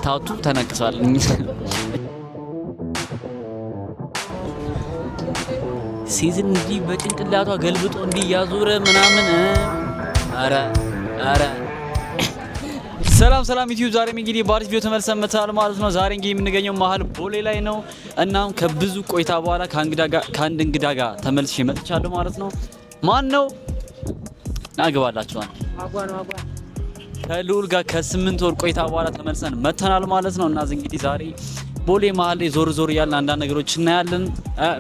Tattoo ተነቅሷል። ሴትን እንዲህ በጭንቅላቷ ገልብጦ እንዲህ እያዞረ ምናምን። ኧረ ኧረ፣ ሰላም ሰላም ዩቲዩብ፣ ዛሬም እንግዲህ በአዲስ ቪዲዮ ተመልሰን መጥተናል ማለት ነው። ዛሬ እንግዲህ የምንገኘው መሀል ቦሌ ላይ ነው። እናም ከብዙ ቆይታ በኋላ ከአንድ እንግዳ ጋር ተመልሼ መጥቻለሁ ማለት ነው። ማን ነው? ናግባላችኋል። ከልዑል ጋር ከ8 ወር ቆይታ በኋላ ተመልሰን መጥተናል ማለት ነው። እና እንግዲህ ዛሬ ቦሌ መሀል ላይ ዞር ዞር እያልን አንዳንድ ነገሮች እናያለን።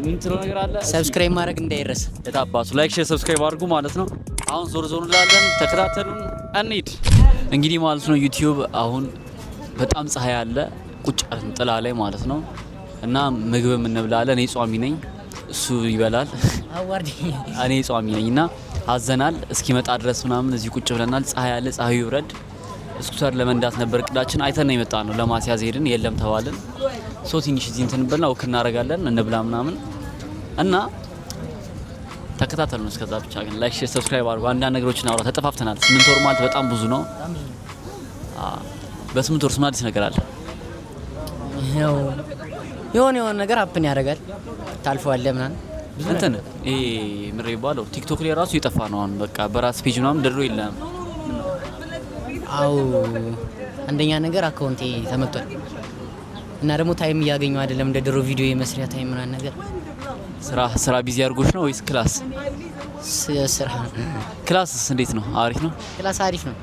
ምን ትለው ነገር አለ? Subscribe ማድረግ እንዳይረሳ። የታባቱ like፣ share፣ subscribe አድርጉ ማለት ነው። አሁን ዞር ዞር እንላለን። ተከታተሉን፣ እንሂድ። እንግዲህ ማለት ነው ዩቲዩብ፣ አሁን በጣም ፀሐይ አለ፣ ቁጭ አልን ጥላ ላይ ማለት ነው። እና ምግብም እንብላለን። እኔ ጿሚ ነኝ፣ እሱ ይበላል። አዋርድ። እኔ ጿሚ ነኝ እና አዘናል። እስኪመጣ ድረስ ምናምን እዚህ ቁጭ ብለናል። ፀሐይ አለ፣ ፀሐዩ ይብረድ። Scooter ለመንዳት ነበር እቅዳችን። አይተን ነው የመጣ ነው። ለማስያዝ ሄድን፣ የለም ተባልን። So ትንሽ እዚህ እንትን እንበልና walk እናደርጋለን፣ እንብላ ምናምን እና ተከታተሉ። እስከዛ ብቻ ግን like፣ share፣ subscribe አድርጉ። አንዳንድ ነገሮችን አውራ ተጠፋፍተናል። 8 ወር ማለት በጣም ብዙ ነው። በ8 ወር ስም አዲስ ነገር አለ? ያው የሆነ የሆነ ነገር happen ያደርጋል፣ ታልፈዋለህ ምናምን ብዙ። እንትን ይሄ ምር ይባለው ቲክቶክ ላይ ራሱ የጠፋ ነው። አሁን በቃ በራስ page ምናምን ድሮ የለም። አው፣ አንደኛ ነገር account ኤ ተመቷል እና ደግሞ time እያገኘው አይደለም እንደ ድሮ ቪዲዮ የመስሪያ time ምናምን ነገር። ስራ busy አድርጎች ነው ወይስ class? ስራ። Class ስ እንዴት ነው? አሪፍ ነው። Class አሪፍ ነው።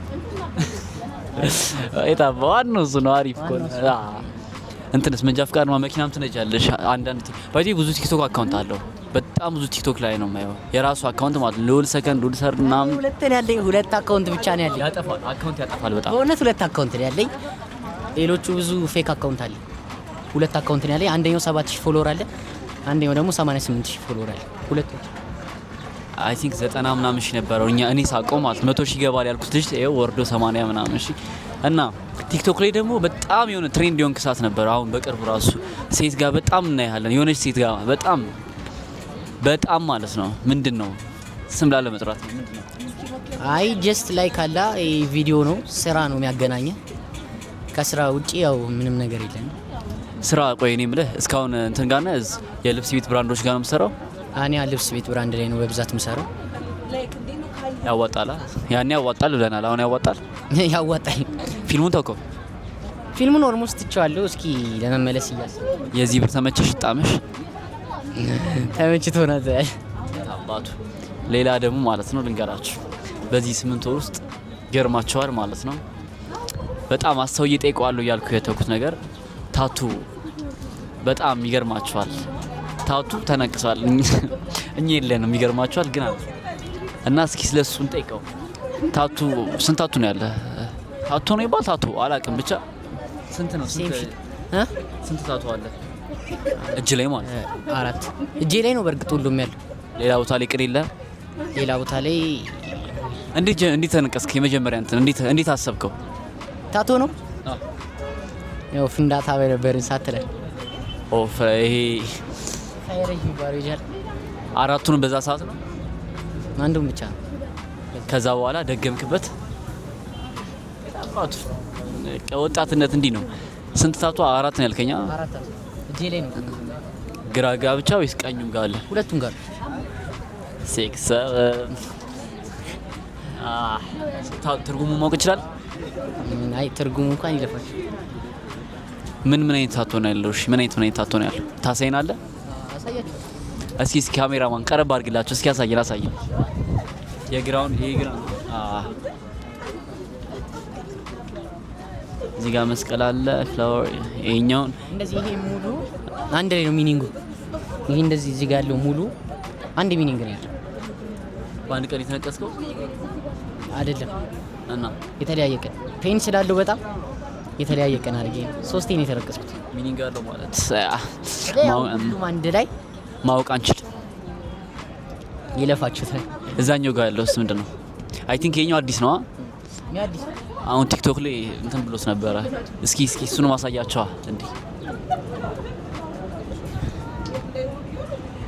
የታባ ዋናው እሱ ነው። አሪፍ እኮ ነው። እንትንስ መንጃ ፍቃድ መኪናም ትነጃለሽ። አንዳንድ ባይ ብዙ ቲክቶክ account አለው። በጣም ብዙ ቲክቶክ ላይ ነው የማየው የራሱ account ማለት ነው። ልዑል ሰከንድ፣ ልዑል third ምናምን። ሁለት ነው ያለኝ። ሁለት account ብቻ ነው ያለኝ። ያጠፋል፣ account ያጠፋል በጣም። በእውነት ሁለት account ነው ያለኝ። ሌሎቹ ብዙ fake account አለ። ሁለት account ነው ያለኝ። አንደኛው 7000 follower አለ። አንደኛው ደግሞ 88,000 follower አለ። ሁለቱ። I think 90 ምናምን ሺህ ነበረው እኛ እኔ ሳቀው ማለት 100,000 ይገባል ያልኩት ልጅ ይኸው ወርዶ 80 ምናምን ሺህ። እና ቲክቶክ ላይ ደግሞ በጣም የሆነ trend የሆንክ ሰዓት ነበር። አሁን በቅርቡ ራሱ ሴት ጋር በጣም እናያለን። የሆነች ሴት ጋር በጣም በጣም ማለት ነው። ምንድን ነው፣ ስም ላለመጥራት ነው። ምንድን ነው? አይ፣ just like አላ ቪዲዮ ነው፣ ስራ ነው የሚያገናኘ። ከስራ ውጪ ያው ምንም ነገር የለም። ስራ። ቆይ እኔ የምልህ እስካሁን እንትን ጋር ነህ፣ የልብስ ቤት brand ኦች ጋር ነው የምሰራው? እኔ ልብስ ቤት brand ላይ ነው በብዛት የምሰራው። ያዋጣል? ያኔ ያዋጣል ብለናል። አሁን ያዋጣል? ያዋጣል። ፊልሙን ተውከው? ፊልሙን almost ትቼዋለሁ። እስኪ ለመመለስ እያሰብኩ። የዚህ ብር ተመቸሽ? ጣመሽ? ተመችቶናል። አባቱ ሌላ ደግሞ ማለት ነው ልንገራችሁ፣ በዚህ 8 ወር ውስጥ ገርማቸዋል ማለት ነው። በጣም አስተውዬ ጠይቀዋለሁ እያልኩ የተውኩት ነገር tattoo፣ በጣም ይገርማቸዋል። Tattoo ተነቅሷል። እኛ የለንም። ይገርማቸዋል ግን አለ እና እስኪ ስለሱ እንጠይቀው። Tattoo ስንት tattoo ነው ያለ? Tattoo ነው ይባል tattoo አላውቅም፣ ብቻ ስንት ነው? Same shit እ ስንት tattoo አለ እጅ ላይ ማለት ነው? አራት እጄ ላይ ነው በእርግጥ ሁሉም ያለው። ሌላ ቦታ ላይ ቅር የለም? ሌላ ቦታ ላይ። እንዴት ተነቀስክ? የመጀመሪያ እንትን እንዴት አሰብከው? Tattoo ነው፣ ያው ፍንዳታ በነበርን ሰዓት ላይ። ኦፍ ይሄ Fire የሚባለው ይጃል። አራቱንም በዛ ሰዓት ነው? አንዱን ብቻ ነው። ከዛ በኋላ ደገምክበት። አባቱ ወጣትነት እንዲህ ነው። ስንት tattoo? አራት ነው ያልከኛ? አራት tattoo እጄ ላይ ነው። ግራ ጋ ብቻ ወይስ ቀኙም ጋር አለ? ሁለቱም ጋር። Six seven። ትርጉሙ ማወቅ ይችላል? አይ፣ ትርጉሙ እንኳን ይለፋል። ምን ምን አይነት tattoo ነው ያለው? እሺ፣ ምን አይነት tattoo ነው ያለው? ታሳይናለህ? አሳያችሁ። እስኪ እስኪ ካሜራማን ቀረብ አድርግላቸው። እስኪ አሳየን አሳየን። የግራውን፣ ይሄ ግራ እዚህ ጋር መስቀል አለ፣ flower ይሄኛውን። እንደዚህ ይሄ ሙሉ አንድ ላይ ነው meaning ኡ። ይሄ እንደዚህ እዚህ ጋር ያለው ሙሉ አንድ meaning ነው ያለው። በአንድ ቀን የተነቀስከው? አይደለም። እና? የተለያየ ቀን፣ pain ስላለው በጣም የተለያየ ቀን አድርጌ ነው። ሶስቴ ነው የተነቀስኩት። Meaning አለው ማለት ያው ሁሉም አንድ ላይ። ማወቅ አንችልም። ይለፋችሁታል። እዛኛው ጋር ያለውስ ምንድን ነው? I think ይሄኛው አዲስ ነው። እኔ አዲስ። አሁን ቲክቶክ ላይ እንትን ብሎት ነበረ። እስኪ እስኪ እሱን ማሳያቸዋ። እንዴ፣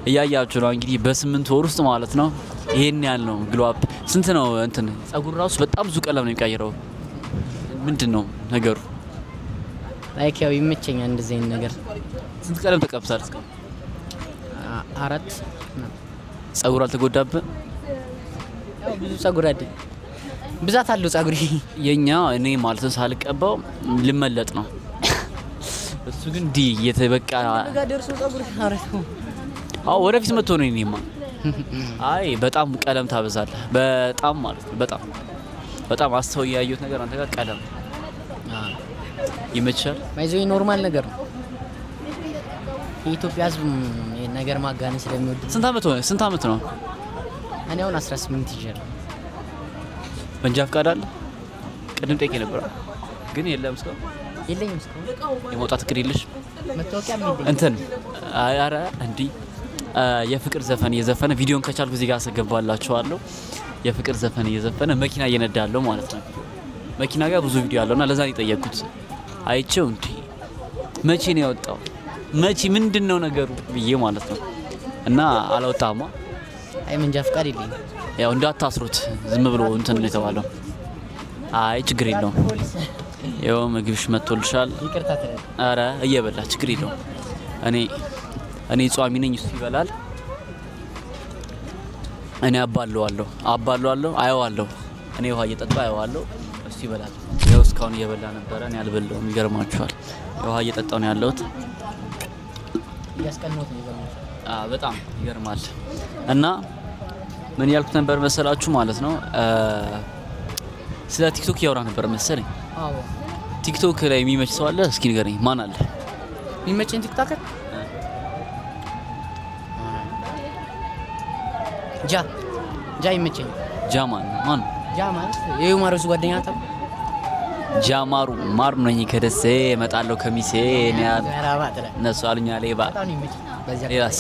እያያችሁ ነው እንግዲህ በ8 ወር ውስጥ ማለት ነው። ይሄን ያህል ነው glow up። ስንት ነው እንትን ጸጉር ራሱ በጣም ብዙ ቀለም ነው የሚቀይረው። ምንድን ነው ነገሩ? Like ያው ይመቸኛል እንደዚህ አይነት ነገር። ስንት ቀለም ተቀብተሃል እስካሁን? 4። ጸጉር አልተጎዳብህ? ያው ብዙ ጸጉር አለኝ፣ ብዛት አለው ጸጉሬ። የኛ እኔ ማለት ነው ሳልቀባው ልመለጥ ነው። እሱ ግን ዲ እየተበቃ ደርሶ ጸጉር። አዎ ወደፊት መጥቶ ነው። እኔማ አይ በጣም ቀለም ታበዛለህ። በጣም ማለት ነው በጣም በጣም አስተውዬ ያየሁት ነገር አንተ ጋር ቀለም ይመችሻል። By the way normal ነገር ነው። የኢትዮጵያ ሕዝብ ነገር ማጋነን ስለሚወድ። ስንት አመት ሆነ? ስንት አመት ነው? እኔ አሁን 18 ይዣለሁ። መንጃ ፈቃድ አለ? ቅድም ጠይቄ ነበር ግን የለም እስካሁን። የለኝም እስካሁን። የመውጣት እቅድ የለሽ? መታወቂያም የለኝም። እንትን አረ እንዲህ የፍቅር ዘፈን እየዘፈነ ቪዲዮን ከቻልኩ እዚህ ጋር አስገባላችኋለሁ። የፍቅር ዘፈን እየዘፈነ መኪና እየነዳለሁ ማለት ነው። መኪና ጋር ብዙ ቪዲዮ አለውና ለዛ ነው የጠየቅኩት። አይቼው እንዲህ መቼ ነው ያወጣው? መቼ ምንድን ነው ነገሩ ብዬ ማለት ነው። እና አላወጣማ። አይ መንጃ ፈቃድ የለኝም። ያው እንዳታስሩት ዝም ብሎ እንትን ነው የተባለው። አይ ችግር የለውም። ይኸው ምግብሽ መጥቶልሻል። ይቅርታ ትላለህ። አረ እየበላ ችግር የለውም። እኔ ጿሚ ነኝ፣ እሱ ይበላል። እኔ አባለዋለሁ አባለዋለሁ አየዋለሁ። እኔ ውሃ እየጠጣሁ አየዋለሁ፣ እሱ ይበላል። ይኸው እስካሁን እየበላ ነበረ፣ እኔ አልበላሁም። ይገርማችኋል። ውሃ እየጠጣሁ ነው ያለሁት። እያስቀናሁት ነው። ይገርማል። በጣም ይገርማል። እና ምን ያልኩት ነበር መሰላችሁ ማለት ነው፣ ስለ ቲክቶክ እያወራ ነበር መሰለኝ። አዎ። ቲክቶክ ላይ የሚመች ሰው አለ? እስኪ ንገረኝ፣ ማን አለ? የሚመቸኝ TikToker ጃ ጃ ይመቸኛል። ጃ ማን ማን? ጃ ማለት የዩማሮስ ጓደኛ ታው። ጃማሩ ማሩ ነኝ ከደሴ እመጣለሁ ከሚሴ እነሱ አሉኛ ሌባ። በጣም ነው የሚመቸኝ። በዚያ ሌላስ?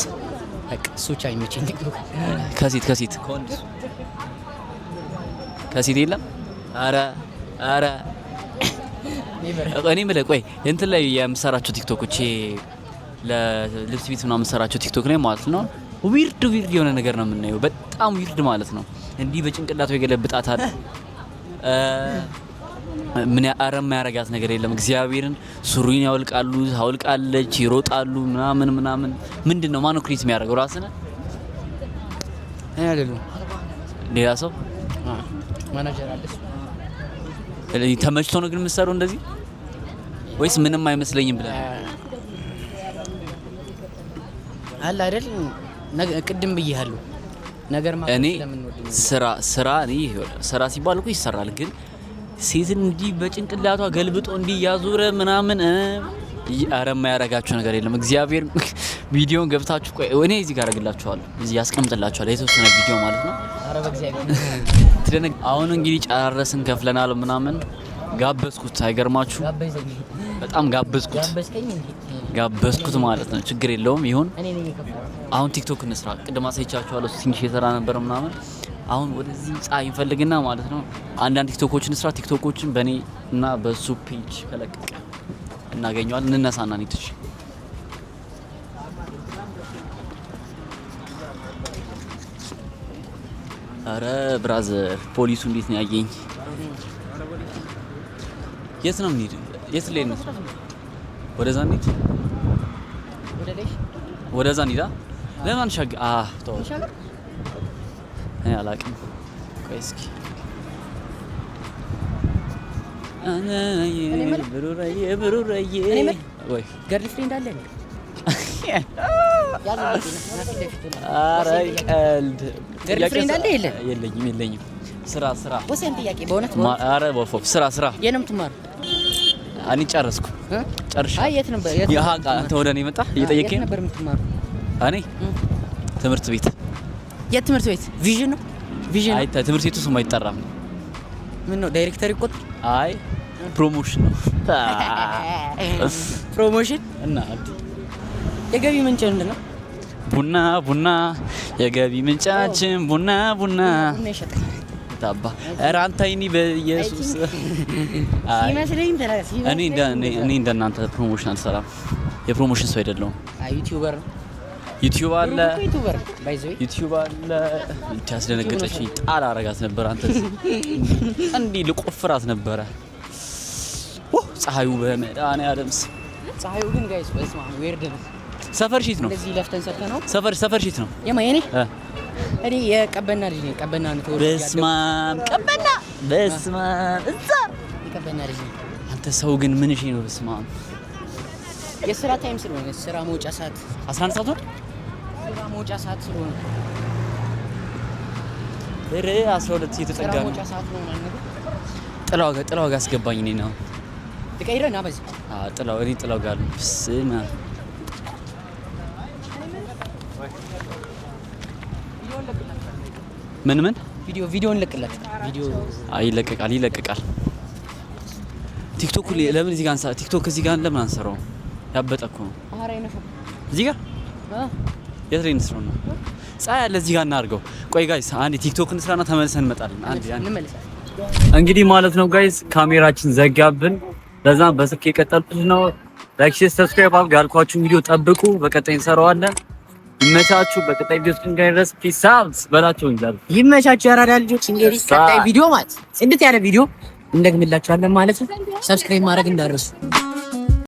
በቃ እሱ ብቻ የሚመቸኝ ቲክቶክ። ከሴት ከሴት ከወንድ ከሴት የለም። አረ አረ እኔ የምልህ ቆይ እንትን ላይ የምሰራቸው ቲክቶኮች ለልብስ ቤት ምናምን የምሰራቸው ቲክቶክ ላይ ማለት ነው weird weird የሆነ ነገር ነው የምናየው። በጣም weird ማለት ነው። እንዲህ በጭንቅላቱ የገለብጣታል። ምን አረ የማያረጋት ነገር የለም። እግዚአብሔርን ሱሪን ያወልቃሉ፣ ታወልቃለች፣ ይሮጣሉ ምናምን ምናምን። ምንድን ነው ማነው create የሚያደርገው? ራስህ ነህ? እኔ አይደለሁም። ሌላ ሰው ማናጀር አለ እሱ። ተመችቶ ነው ግን የምትሰራው እንደዚህ ወይስ ምንም አይመስለኝም ብለህ? አለ አይደል ቅድም ብዬሃለሁ። ነገር እኔ ስራ ስራ እኔ ስራ ሲባል እኮ ይሰራል፣ ግን ሴትን እንዲህ በጭንቅላቷ ገልብጦ እንዲህ ያዞረ ምናምን ኧረ የማያረጋችሁ ነገር የለም። እግዚአብሔር ቪዲዮን ገብታችሁ ቆይ እኔ እዚህ ጋር አደርግላችኋለሁ፣ እዚህ ያስቀምጥላችኋለሁ የተወሰነ ቪዲዮ ማለት ነው። ኧረ በእግዚአብሔር ትደነግ። አሁን እንግዲህ ጨራረስን፣ ከፍለናል ምናምን። ጋበዝኩት፣ አይገርማችሁ? በጣም ጋበዝኩት ጋበዝኩት ማለት ነው። ችግር የለውም ይሁን። አሁን ቲክቶክ እንስራ። ቅድም አሳይቻችኋለሁ፣ ትንሽ የሰራ ነበር ምናምን። አሁን ወደዚህ ፀሐይ እንፈልግና ማለት ነው አንዳንድ ቲክቶኮችን እንስራ። ቲክቶኮችን በእኔ እና በሱ page ከለቀቀ እናገኘዋለን። እንነሳና እንሂድ። አረ brother ፖሊሱ እንዴት ነው ያየኝ? የት ነው የምንሄድ? የት ላይ ነው? ወደዛ እንሂድ። ወደዛ እንሂድ። ለምን አንሻገር? ተው እኔ አላውቅም። ቆይ እስኪ ብሩረዬ ብሩረዬ ወይ Girlfriend አለ? ኧረ ቀልድ። Girlfriend አለ የለም? የለኝም የለኝም። ስራ ስራ ወሳኝ ጥያቄ በእውነት። ኧረ ወፎፍ ስራ ስራ። የት ነው የምትማረው? እኔ ጨረስኩ ጨርሻለሁ። አይ የት ነበር? አንተ ወደ እኔ መጣህ እየጠየከኝ ነበር የምትማረው? እኔ ትምህርት ቤት። የት ትምህርት ቤት? ቪዥን ነው? ቪዥን አይ ትምህርት ቤቱ ስሙ አይጠራም። ምን ነው ዳይሬክተር ይቆጥር? አይ promotion ነው። Promotion እና የገቢ ምንጭ ምንድን ነው? ቡና ቡና የገቢ ምንጫችን ቡና ቡና ታባ ኧረ አንተ አይኒ በኢየሱስ ሲመስለኝ እኔ እንደናንተ promotion አልሰራም። የ promotion ሰው አይደለሁም። YouTuber ዩቲዩብ አለ YouTuber by the way ዩቲዩብ አለ። ያስደነገጠችኝ ጣል አረጋት ነበር። አንተ እንዲህ ልቆፍራት ነበረ። ፀሐዩ በመድኃኒዓለም ስም። ፀሐዩ ግን guys፣ በስመ አብ፣ weird ነው። ሰፈር ሺት ነው። እንደዚህ ለፍተን ሰርተን ነው። ሰፈር ሺት ነው። የማ የኔ? እኔ የቀበና ልጅ ነኝ። ቀበና ነው ተወልጄ ያደግኩት። በስመ አብ፣ ቀበና፣ በስመ አብ፣ እዛ። የቀበና ልጅ ነኝ። አንተ ሰው ግን ምን እሺ ነው? በስመ አብ። የስራ time ስለሆነ፣ ስራ መውጫ ሰዓት። 11 ሰዓት ሆነ። ስራ መውጫ ሰዓት ስለሆነ። ኧረ 12 ስራ እየተጠጋ ነው። መውጫ ሰዓት ነው ምናምን ነገር። ጥላው ጋር አስገባኝ እኔ ነው። ልቀይረህ ና በዚህ። አዎ፣ ጥላው፣ እኔ ጥላው ጋር ነው። በስመ አብ። ምን ምን? ቪዲዮ እንለቅላችሁ፣ ቪዲዮ። አይ፣ ይለቀቃል፣ ይለቀቃል። ቲክቶክ ለምን እዚህ ጋር አንሳ፣ ቲክቶክ እዚህ ጋር ለምን አንሰራው? ያበጠ እኮ ነው። ኧረ አይነፋም። እዚህ ጋር የት ላይ እንስራው ነው? ፀሐይ አለ፣ እዚህ ጋር እናድርገው። ቆይ guys፣ አንዴ ቲክቶክ እንስራና ተመልሰን እንመጣለን። አንዴ አንዴ። እንመለሳለን። እንግዲህ ማለት ነው guys፣ ካሜራችን ዘጋብን። ለዛም በስልክ የቀጠልኩት ነው። Like፣ share፣ subscribe አድርጉ። ያልኳችሁን ቪዲዮ ጠብቁ። በቀጣይ እንሰራዋለን። ይመቻችሁ። በቀጣይ ቪዲዮ እስክንገናኝ ድረስ peace out በላቸው እንጂ። ይመቻችሁ የአራዳ ልጆች። እንግዲህ ቀጣይ ቪዲዮ ማለት ጽድት ያለ ቪዲዮ እንደግምላችኋለን ማለት ነው። Subscribe ማድረግ እንዳትረሱ።